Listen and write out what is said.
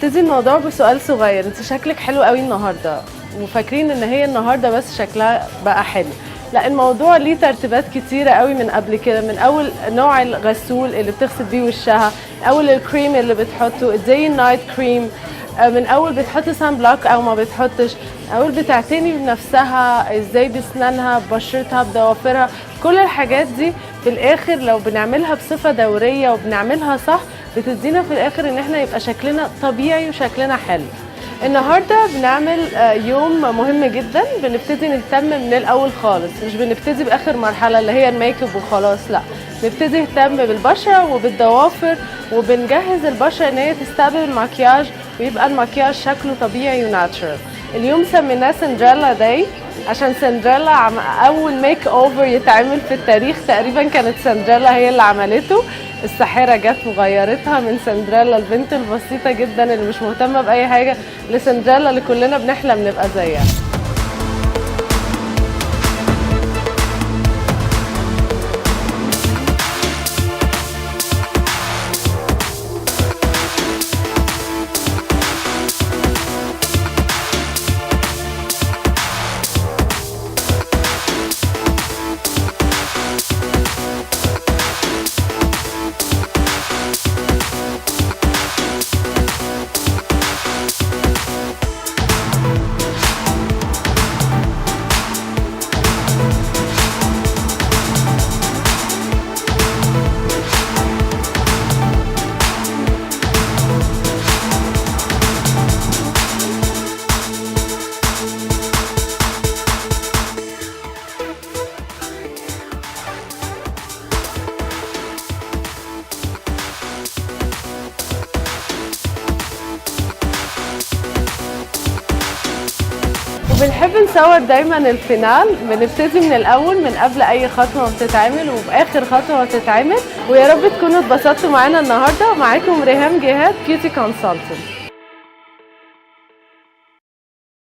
هبتدي الموضوع بسؤال صغير. انت شكلك حلو قوي النهارده، وفاكرين ان هي النهارده بس شكلها بقى حلو. لا، الموضوع ليه ترتيبات كتيرة قوي من قبل كده، من اول نوع الغسول اللي بتغسل بيه وشها، من اول الكريم اللي بتحطه ال day night cream، من اول بتحط sun block او ما بتحطش، من اول بتعتني بنفسها ازاي، بسنانها، ببشرتها، بضوافرها. كل الحاجات دي في الاخر لو بنعملها بصفة دورية وبنعملها صح بتدينا في الاخر ان احنا يبقى شكلنا طبيعي وشكلنا حلو. النهارده بنعمل يوم مهم جدا، بنبتدي نهتم من الاول خالص، مش بنبتدي باخر مرحلة اللي هي الميك اب وخلاص، لا، نبتدي نهتم بالبشره وبالضوافر، وبنجهز البشرة ان هي تستقبل المكياج ويبقى المكياج شكله طبيعي و natural. اليوم سميناه Cinderella day عشان سندريلا اول makeover يتعمل في التاريخ تقريبا كانت سندريلا هي اللي عملته. الساحرة جت وغيرتها من سندريلا البنت البسيطة جدا اللي مش مهتمة باي حاجة لسندريلا اللي كلنا بنحلم نبقى زيها. وبنحب نصور دايما ال final، بنبتدي من الاول من قبل اي خطوة بتتعمل وباخر خطوة بتتعمل. ويا رب تكونوا اتبسطتوا معانا النهارده. معاكم ريهام جهاد، beauty consultant.